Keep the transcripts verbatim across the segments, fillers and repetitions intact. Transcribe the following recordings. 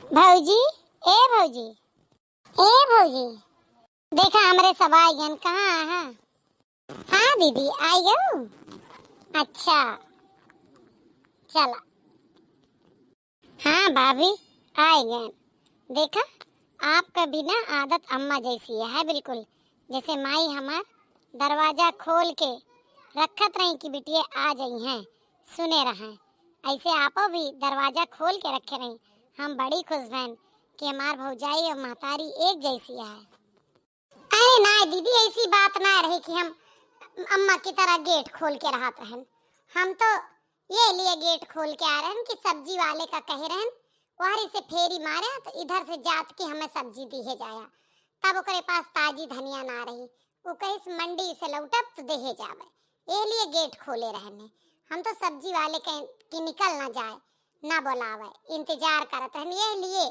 भौजी, ए भौजी, ए भौजी, देखा हमरे सब आइ गएन, कहाँ आहा? हाँ दीदी, आइ गउ? अच्छा, चला। हाँ भाभी, आइ गएन। देखा, आपका भी ना आदत अम्मा जैसी है बिल्कुल। जैसे माई हमार दरवाजा खोल के रखत रही कि बिटिये आ जइहैं, सुने रहैं, ऐसे आपो भी दरवाजा खोल के रखे रही। हम बड़ी खुश भएन कि हमार भौजाई और महतारी एक जैसी है। अरे ना दीदी, ऐसी बात ना रही कि हम अम्मा की तरह गेट खोल के रहत रहन। हम तो ये लिए गेट खोल के आ रहन कि सब्जी वाले का कहे रहन, वहरी से फेरी मारे तो इधर से जात के हमें सब्जी दिहे जाया। तब ओकरे पास ताजी धनिया ना रही, वो कहिस मंडी से लौटब तो देहे जावे, ये लिए गेट खोले रहन। हम तो सब्जी वाले के कि निकल ना जाए, ना बोलावे, इंतजार करत रहन, ये लिए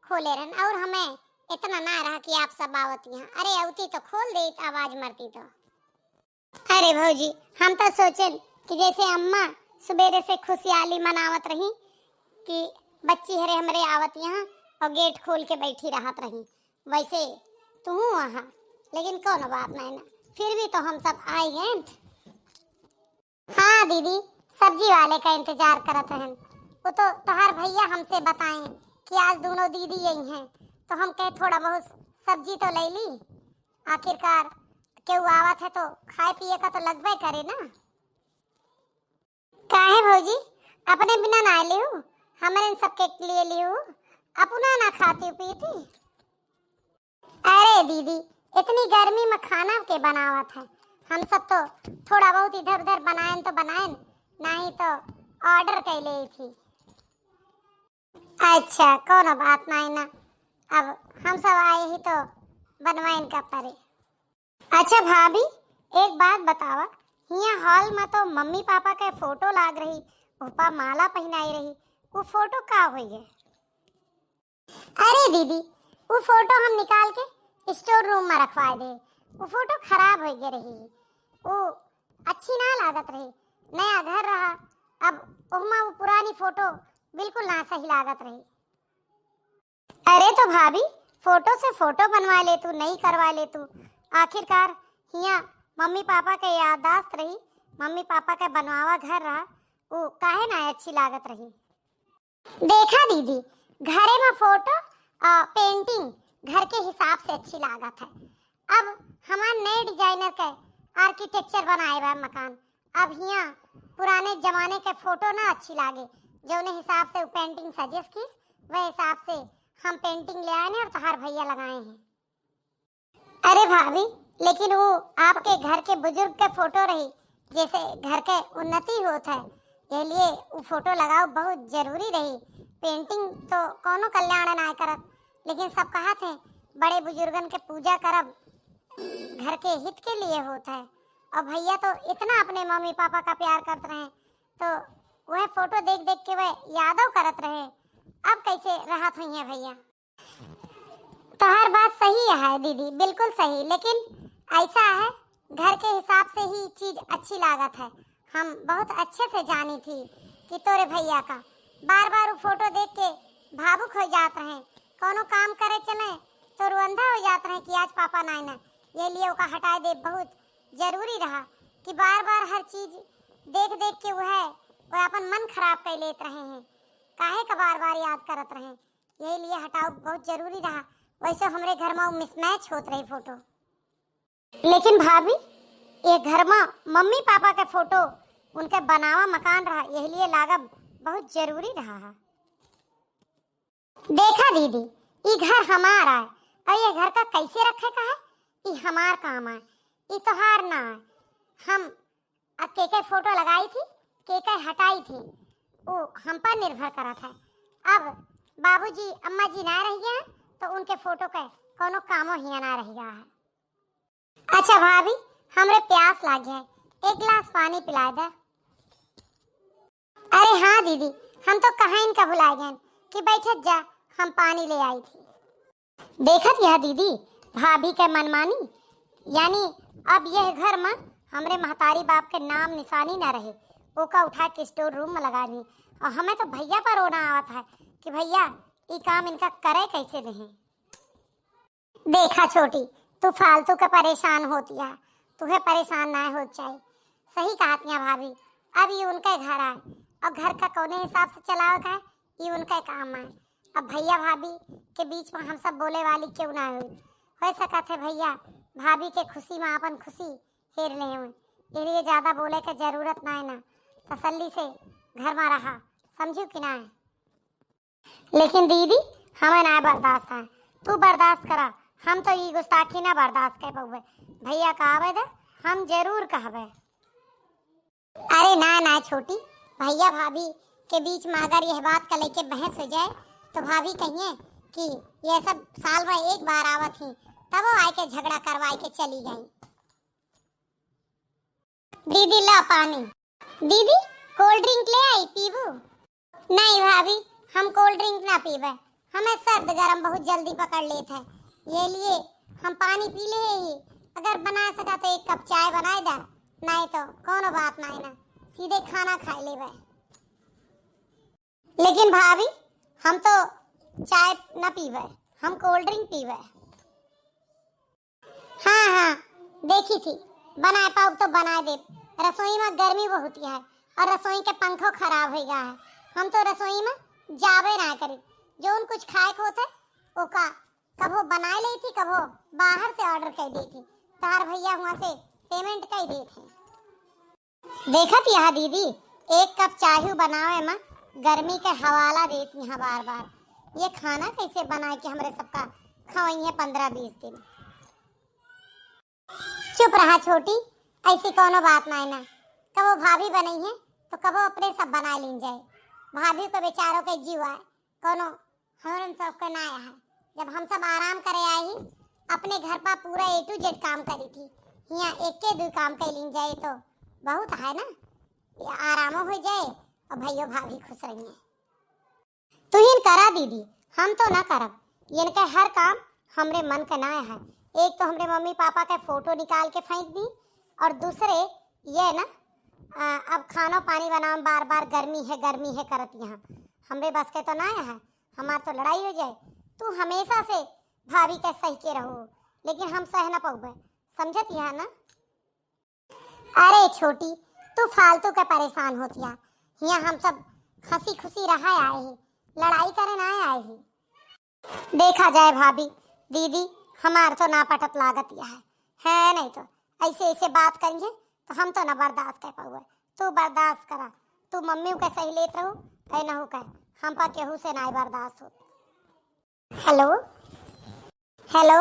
खोले रहन। और हमें इतना ना रहा कि आप सब आवत यहाँ। अरे अवती तो खोल देत, आवाज मरती तो। अरे भौजी, हम तो सोचेन कि जैसे अम्मा सुबेरे से खुशहाली मनावत रही कि बच्ची हरे हमरे आवत यहाँ और गेट खोल के बैठी रहत रही, वैसे तू वहाँ, लेकिन कौनो बात नहीं ना, फिर भी तो हम सब आइ गएन। हाँ दीदी, सब्जी वाले का इंतजार करत रहन। वो तो तोहार भैया हमसे बताएं कि आज दोनों दीदी अइहैं, तो हम कहे थोड़ा बहुत सब्जी तो ले ली, आखिरकार केहू आवत है तो खाए पिए का तो लगबे करे ना। काहे भौजी, अपने बिना ना लेहू, हमरे सबके लिए लेहू, अपना ना खाती पीती? अरे दीदी, इतनी गर्मी में खाना के बनावत है? हम सब तो थोड़ा बहुत इधर उधर बनाएन तो बनाएन, नहीं तो ऑर्डर कर ले थी। अच्छा, कौनो बात नहीं ना, अब हम सब आए ही तो बनवाइन का परे। अच्छा भाभी, एक बात बतावा, हियाँ हॉल में तो मम्मी पापा के फोटो लाग रही, उपा माला पहनाई रही, वो फोटो का होई है? अरे दीदी, वो फोटो हम निकाल के स्टोर रूम में रखवाए दे। वो फोटो खराब हो गए रही, वो अच्छी ना लागत रही। नया घर रहा, अब ओहमा वो पुरानी फोटो बिल्कुल ना सही लागत रही। अरे तो भाभी, फोटो से फोटो बनवा ले तू, नई करवा ले तू। आखिरकार हियाँ मम्मी पापा के याददाश्त रही, मम्मी पापा के बनवावा घर रहा, वो काहे ना अच्छी लागत रही। देखा दीदी, घरे में फोटो और पेंटिंग घर के हिसाब से अच्छी लागत है। अब हमार नए डिजाइनर के आर्किटेक्चर बनाए बा मकान। अब हियाँ पुराने जमाने के फोटो ना अच्छी लागे, जौने हिसाब से उ पेंटिंग सजेस्ट कीस, वह हिसाब से हम पेंटिंग ले आए हैं और तोहार भैया लगाए हैं। अरे भाभी, लेकिन वो आपके घर के बुजुर्ग के फोटो रही, जैसे घर के उन्नति होत है, ये लिए वो फोटो लगाओ बहुत जरूरी रही। पेंटिंग तो कौनो कल्याण ना करत, लेकिन सब कहत हैं बड़े बुजुर्गन के पूजा करब घर के हित के लिए होत है। और भैया तो इतना अपने मम्मी पापा का प्यार करत रहे, तो वह फोटो देख देख के वह यादव करत रहे। अब कैसे रहत हुई है भैया? तोहार बात सही है दीदी, बिल्कुल सही, लेकिन ऐसा है, घर के हिसाब से ही चीज अच्छी लागत है। हम बहुत अच्छे से जानी थी कि तोरे भैया का बार बार वो फोटो देख के भावुक हो जात रहे, कौनो काम करे चले तो रुअंधा हो जात रहे कि आज पापा नाई ना, ये लिए ओका हटाए दे। बहुत जरूरी रहा कि बार बार हर चीज देख देख के वह, वह अपन मन खराब कर लेत रहे हैं, काहे का बार बार याद करत रहे, यही लिए हटाओ बहुत जरूरी रहा। वैसे हमरे घर में मिसमैच होत रही फोटो। लेकिन भाभी, ये घर में मम्मी पापा के फोटो उनके बनावा मकान रहा, यही लिए लागब बहुत जरूरी रहा है। देखा दीदी, ई घर हमार आए और ये घर का कैसे रखे का है, ई हमार काम आए, ई तोहार ना आए। हम अब के के फोटो लगाई थी, के के हटाई थी, वो हम पर निर्भर करत है। अब बाबूजी अम्मा जी ना रह गए हैं, तो उनके फोटो के कोनो कामो हिया ना रह गया है। अच्छा भाभी, हमरे प्यास लागे है, एक गिलास पानी पिला दे। अरे हाँ दीदी, हम तो कहाँ इनका भुला गए कि बैठत जा, हम पानी ले आई थी। देखत यह दीदी, भाभी के मनमानी, यानी अब यह घर में हमरे महतारी बाप के नाम निशानी ना रहे, ओका उठा के स्टोर रूम में लगा दी। और हमें तो भैया पर रोना आवत है कि भैया, ई काम इनका करे कैसे देहें? देखा छोटी, तू फालतू के परेशान होतिया, तुहे परेशान ना हो चाहे। सही कहतिया भाभी, अब ई उनके घर आए और घर का कौने हिसाब से चलावे का है, ई उनके काम आए। अब भैया भाभी के बीच में हम सब बोले वाली क्यों ना हुई। हो सकत है भैया भाभी के खुशी में अपन खुशी हेर ले हुए, इसलिए ज्यादा बोले के जरूरत ना है ना, तसल्ली से घर में रहा, समझू कि ना है? लेकिन दीदी, हमें ना बर्दाश्त है, तू बर्दाश्त करा, हम तो ई गुस्ताखी ना बर्दाश्त कर पउबे। भैया का आवे दे, हम जरूर कहबे। अरे ना ना छोटी, भैया भाभी के बीच में अगर यह बात का लेके बहस हो जाए तो भाभी कहिए कि यह सब साल में एक बार आवत ही, तब वो आए के झगड़ा करवाए के चली गई। दीदी ला पानी। दीदी, कोल्ड ड्रिंक ले आई, पीबू? नहीं भाभी, हम कोल्ड ड्रिंक ना पीबे, हमें सर्द गरम बहुत जल्दी पकड़ लेत है, ये लिए हम पानी पी ले ही। अगर बना सका तो एक कप चाय बनाए दा, नहीं तो कोनो बात नहीं ना, सीधे खाना खाए लेबे। लेकिन भाभी, हम तो चाय ना पीबे, हम कोल्ड ड्रिंक पीबे। हाँ हाँ, देखी थी, बनाए पाउब तो बनाए देब। रसोई में गर्मी बहुत है और रसोई के पंखो खराब हो गया है। हम तो रसोई में जाबे ना करी। जौन कुछ खाए के होते, ओका कभो बनाए लेती, कभो बाहर से ऑर्डर कर देती। तार भैया हुआ से पेमेंट कर देते। देखत यह दीदी, एक कप चाही बनावे में गर्मी के हवाला देत यहाँ बार बार। ये खाना कैसे बनाए कि हमरे सबका खवइहे पंद्रह बीस दिन? चुप रहा छोटी, ऐसी कोनो बात नाय ना। कबो भाभी बनइहे तो कबो अपने सब बनाए लीन जाए। भाभी को बेचारों के जीव आए, कोनो हमरन सबके ना आए है। जब हम सब आराम करे आए ही, अपने घर पर पूरा A to Z काम करी थी। हियाँ एक के दू काम कर लीन जाए तो बहुत है ना, ये आरामो हो जाए और भैयो भाभी खुश रहिए। तुहिन करा दीदी, हम तो ना करब। इनके हर काम हमरे मन के ना है। एक तो हमरे मम्मी पापा के फोटो निकाल के फेंक दी और दूसरे ये ना, आ, अब खानो पानी बनाओ बार बार, गर्मी है गर्मी है करत यहाँ। हमरे बस के तो ना है, हमार तो लड़ाई हो जाए। तू हमेशा से भाभी के सही के रहो, लेकिन हम सह ना पउबे, समझत यहाँ ना। अरे छोटी, तू फालतू के परेशान होतिया। हियाँ हम सब हँसी खुशी रहा आए ही, लड़ाई करे ना आए ही। देखा जाए भाभी, दीदी हमार तो ना पटत लागत यह है, है नहीं तो ऐसे ऐसे बात करिए तो हम तो ना बर्दाश्त कर पाउबे। तू बर्दाश्त करा, तू मम्मी के सही लेत रहू, ऐ नहू कह, हम पा केहू से ना बर्दाश्त हो। हेलो, हेलो।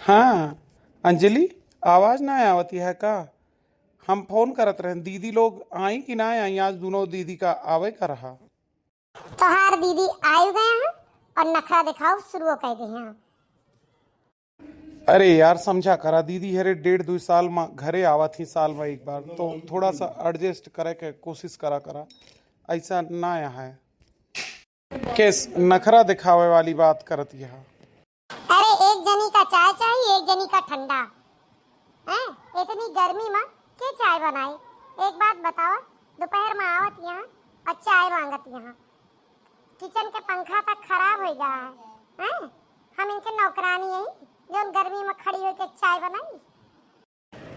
हाँ, अंजलि, आवाज ना आवत है का? हम फोन करत रहन, दीदी लोग आई कि ना आई? आज दोनों दीदी का आवे का रहा। तोहार दीदी आयु गए हैं और नखरा दिखाओ शुरू कर दे हैं। अरे यार, समझा करा, दीदी हरे डेढ़ दो साल में घरे आवत ही, साल में एक बार, तो थोड़ा सा एडजस्ट करे के कोशिश करा करा, ऐसा ना यहाँ है। केस नखरा दिखावे वाली बात करत यह। अरे, एक जनी का चाय चाही, एक जनी का ठंडा। हैं? इतनी गर्मी में के चाय बनाई? एक बात बतावा, दोपहर में आवत यहाँ और चाय मांगत यहाँ। किचन के पंखा तक खराब हो गया है। हैं? हम इनके नौकरानी यही, जौन गर्मी में खड़ी होके चाय बनाई?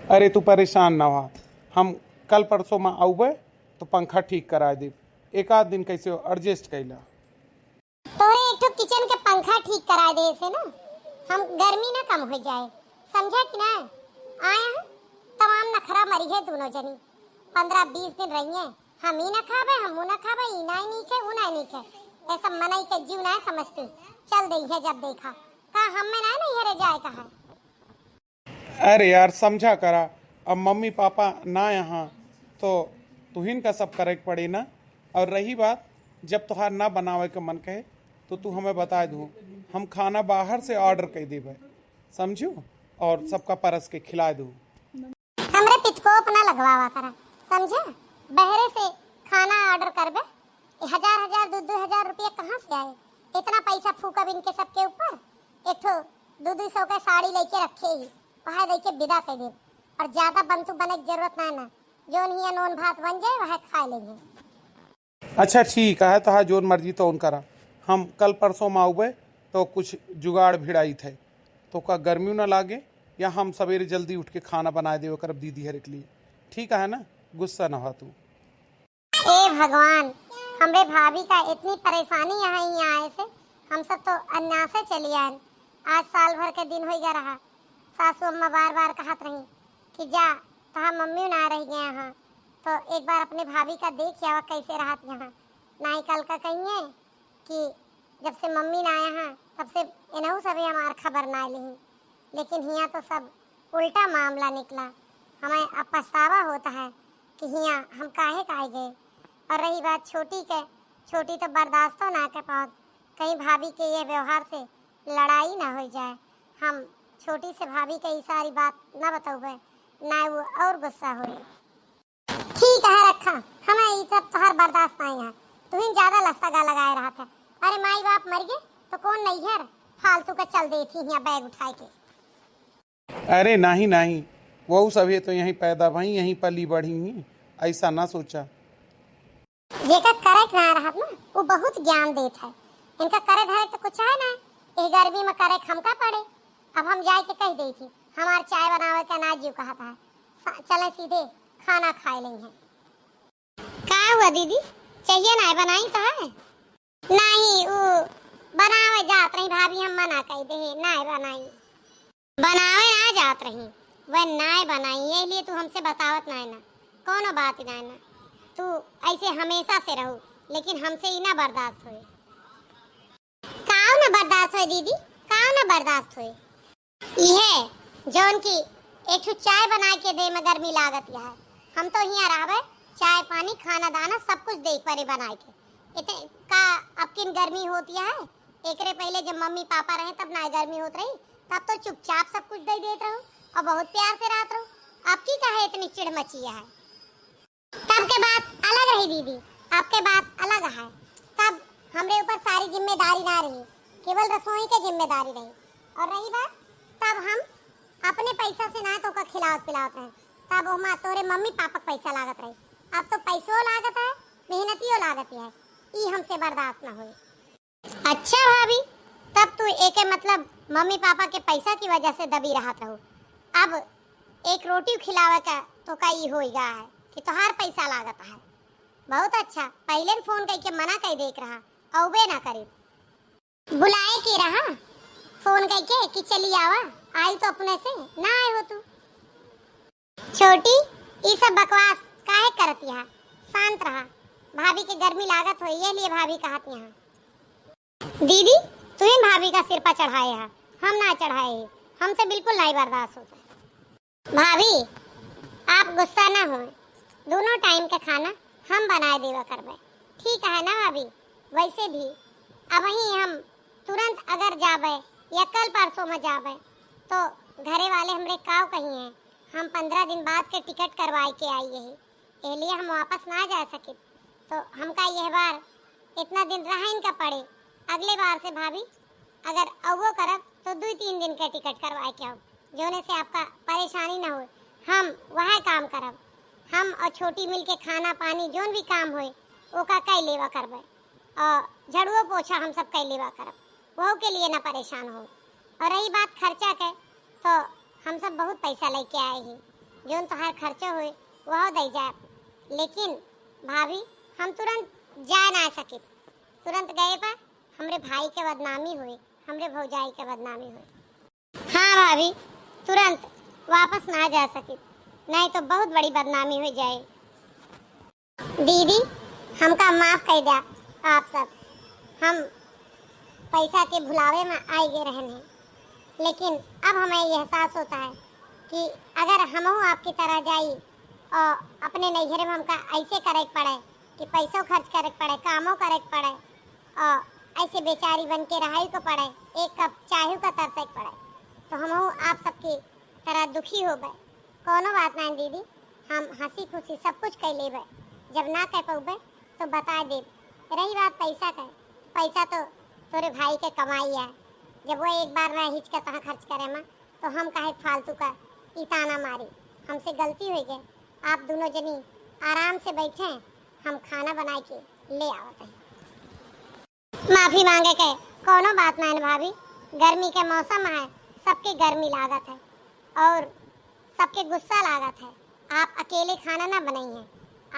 अरे, तू परेशान ना हुआ, हम कल परसों में आउबे तो पंखा ठीक कराए देब। एक आध दिन कैसे एडजस्ट कैला। तोरे एक ठो किचन के पंखा ठीक कराए दे से ना, हम गर्मी ना कम हो जाए, समझा कि ना? आए हैं, तमाम नखरा मरी है दोनों जनी। पंद्रह बीस दिन रहिए, हम ई ना खाबे, हम ऊ ना खाबे, ई ना नीक है, ऊ ना नीक है। ऐसा मनई के जीव ना समझती। चल दे है जब देखा, का हम में ना नहीं हरे जाए का है। अरे यार, समझा करा, अब मम्मी पापा ना यहाँ, तो तुहिन का सब करे के पड़ी ना। और रही बात, जब तोहार ना बनावे के मन कहे, तो तू हमें बताए दू, हम खाना बाहर से ऑर्डर कर देबे, समझू, और सबका परस के खिलाए दू। हमरे पितकोप ना लगवावा करा, समझा? बहरे से खाना ऑर्डर करबे, हजार हजार, दो दो हजार रुपया कहाँ से आए? इतना पैसा फूकब इनके सबके ऊपर। एक ठो दो दो सौ का साड़ी लेके रखे ही, वह लेके विदा कर दे। और ज्यादा बंतु बने की जरूरत ना है ना, जौन हिया नून भात बन जाए, वह खा लेंगे। अच्छा ठीक है, तोहार जौन मर्जी तौन करा। हम कल परसों मा आउबे, तो कुछ जुगाड़ भिड़ाइत है, तोका गर्मियो न लागे, या हम सबेरे जल्दी उठ के खाना बनाए देवे करब दीदी हरे के लिए। ठीक है ना, गुस्सा न हो तू। ए भगवान, हमरे भाभी का इतनी परेशानी है यहाँ आए से, हम सब तो अन्नासे चली आए। आज साल भर के दिन हो गया रहा, सासू अम्मा बार बार कहत रही कि जा, तहार मम्मी ना रह गए यहाँ, तो एक बार अपने भाभी का देख आवा कैसे रहत यहाँ। नाई कल का कहिए कि जब से मम्मी ना आया है, तब से इनहू सभी हमार खबर ना लिही। लेकिन हियाँ तो सब उल्टा मामला निकला। हमें अब पछतावा होता है कि हियाँ हम काहे का आए गए। और रही बात छोटी के, छोटी तो बर्दाश्तो ना कर पावत, कहीं भाभी के ये व्यवहार से लड़ाई ना हो जाए। हम छोटी से भाभी के ई सारी बात ना बतौबे, ना वो और गुस्सा होई। ठीक है, रखा, हमें ई सब तोहार बर्दाश्त नहीं है। तू ही ज्यादा लस्ता गा लगाए रहत है। अरे माई बाप मर गए तो कौन नैहर, फालतू का चल देती हियाँ बैग उठाए के। अरे नहीं नहीं, वो सभी तो यहीं पैदा भई, यहीं पली बढ़ी ही, ऐसा ना सोचा। जेका करे के ना रहत ना, वो बहुत ज्ञान देत है। इनका करे धरे तो कुछ है ना, यही गर्मी में करे के हमका पड़े। अब हम जाए के कह दे थी, हमार चाय बनावे के ना जीव कहत है, सा-, चले सीधे खाना खाए लेंगे। का हुआ दीदी, चाहिए ना बनाई तो है? नहीं, वो बनावे जात रही भाभी, हम मना कर दे, ना बनाई। बनावे ना जात रही, वह नाय बनाई, यही लिए तू हमसे बतावत नाय ना, कौनो बात ही नाय ना। तू ऐसे हमेशा से रहू, लेकिन हमसे ही ना बर्दाश्त होए। काव ना बर्दाश्त होए दीदी, काव ना बर्दाश्त होए? इहे जौन की एक ठो चाय बना के दे में गर्मी लागत यह। हम तो हियाँ रहबे, चाय पानी खाना दाना सब कुछ देख परे बनाए के। इते का अब किन गर्मी होती है? एकरे पहले जब मम्मी पापा रहे तब ना गर्मी होत रही, तब तो चुपचाप सब कुछ दे देत रहू और बहुत प्यार से रहत रहू। अब की काहे इतनी चिढ़ मची है? तब के बात अलग रही दीदी, अब के बात अलग है। तब हमरे ऊपर सारी जिम्मेदारी ना रही, केवल रसोई के जिम्मेदारी रही। और रही बात, तब हम अपने पैसा से ना तोका खिलावत पिलावत रहे, तब ओमा तोरे मम्मी पापा के पैसा लागत रही। अब तो पैसो लागत है, मेहनतियो लागत है, ई हमसे बर्दाश्त ना होई। अच्छा भाभी, तब तू एके मतलब मम्मी पापा के पैसा की वजह से दबी रहत रहू। अब एक रोटी खिलावे का तोका ई होई गा है कि तोहार पैसा लागत है। बहुत अच्छा, पहले न फोन करके मना कर देख रहा, औबे ना करे। बुलाए के रहा, फोन करके कि चली आवा, आई तो अपने से, ना आए हो तू। छोटी, ई सब बकवास काहे करत यहाँ? शांत रहा। भाभी के गर्मी लागत हो, ये लिए भाभी कहत यहाँ। दीदी, तू ही भाभी का सिर पर चढ़ाए है, हम ना चढ़ाए ही, हमसे बिल्कुल नहीं बर्दाश्त होता। भाभी, आप गुस्सा ना होए, दोनों टाइम का खाना हम बनाए देवा करबे, ठीक है ना भाभी? वैसे भी अबही हम तुरंत अगर जाबे या कल परसों में जाबे, तो घरे वाले हमरे काव कही हैं, हम पंद्रह दिन बाद के टिकट करवाए के आई यही, ए लिए हम वापस ना जा सकित। तो हमका यह बार इतना दिन रहन का पड़े, अगले बार से भाभी अगर अवो करब तो दुई तीन दिन के टिकट करवाए के आओ, जोने से आपका परेशानी ना होए। हम वह काम करब, हम और छोटी मिल के खाना पानी जोन भी काम होए ओका कई लेवा करबे, और झड़ुओ पोछा हम सब कई लेवा करब, वहू के लिए ना परेशान हो। और रही बात खर्चा के, तो हम सब बहुत पैसा लेके आए ही, जोन तोहार खर्चा होए वह दे जाए, लेकिन भाभी हम तुरंत जा ना सकित, तुरंत गए पर हमरे भाई के बदनामी होए, हमरे भौजाई के बदनामी होए। हाँ भाभी, तुरंत वापस ना जा सकित, नहीं तो बहुत बड़ी बदनामी हो जाए। दीदी, हमका माफ कर द्या आप सब, हम पैसा के भुलावे में आए गए रहन हैं, लेकिन अब हमें यह एहसास होता है कि अगर हमहू आपकी तरह जाई और अपने नैहरे में हमका ऐसे करे के पड़े कि पैसो खर्च करे के पड़े, कामो करे के पड़े, और ऐसे बेचारी बन के रहे के पड़े, एक कप चाय का तरसे के पड़े, तो हमहू आप सबकी तरह दुखी होबे। कोनो बात नहीं दीदी, हम हंसी खुशी सब कुछ कर लेबे। जब ना कर पौबे तो बता देब। रही बात पैसा के, पैसा तो तोरे भाई के कमाई है, जब वो एक बार ना हिचके तहाँ खर्च करे मा, तो हम काहे फालतू का ई ताना मारी। हमसे गलती हो गई, आप दोनों जनी आराम से बैठे, हम खाना बनाए के ले आवत हैं। माफी मांगे के कौनो बात नाइन भाभी, गर्मी के मौसम है, सबके गर्मी लागत है और सबके गुस्सा लागत है। आप अकेले खाना ना बनाई हैं,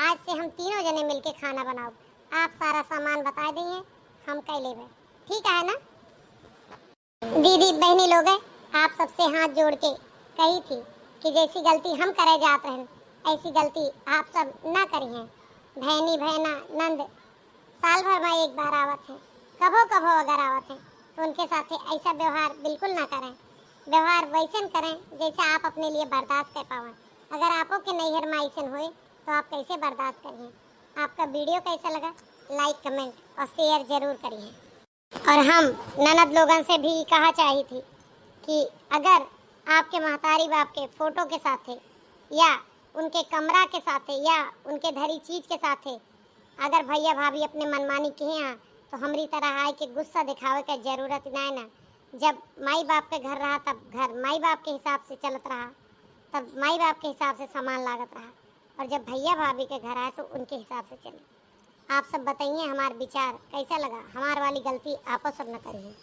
आज से हम तीनों जने मिलके खाना बनाओ। आप सारा सामान बताइ दइहैं, हम कइ लेबे, ठीक है ना? दीदी बहनी लोग, आप सबसे हाथ जोड़ के कही थी कि जैसी गलती हम करे जात रहन, ऐसी गलती आप सब ना करिहैं। बहनी, बहना, नंद साल भर में एक बार आवत हैं, कभो कभो अगर आवत हैं तो उनके साथे ऐसा व्यवहार बिल्कुल ना करें। व्यवहार वैसन करें जैसे आप अपने लिए बर्दाश्त कर पावें। अगर आपो के नैहर में ऐसन होए तो आप कैसे बर्दाश्त करिहैं? आपका वीडियो कैसा लगा, लाइक, कमेंट और शेयर जरूर करिहैं। और हम ननद लोगन से भी कहा चाही थी कि अगर आपके महतारी बाप के फोटो के साथे या उनके कमरा के साथे या उनके धरी चीज के साथे अगर भैया भाभी अपने मनमानी किहे हैं तो हमरी तरह आए के गुस्सा दिखावे के जरूरत नाय ना। जब माई बाप के घर रहा तब घर माई बाप के हिसाब से चलत रहा, तब माई बाप के हिसाब से सामान लागत रहा, और जब भैया भाभी के घर आए तो उनके हिसाब से चले। आप सब बताइए हमार विचार कैसा लगा, हमार वाली गलती आपो सब न करिए।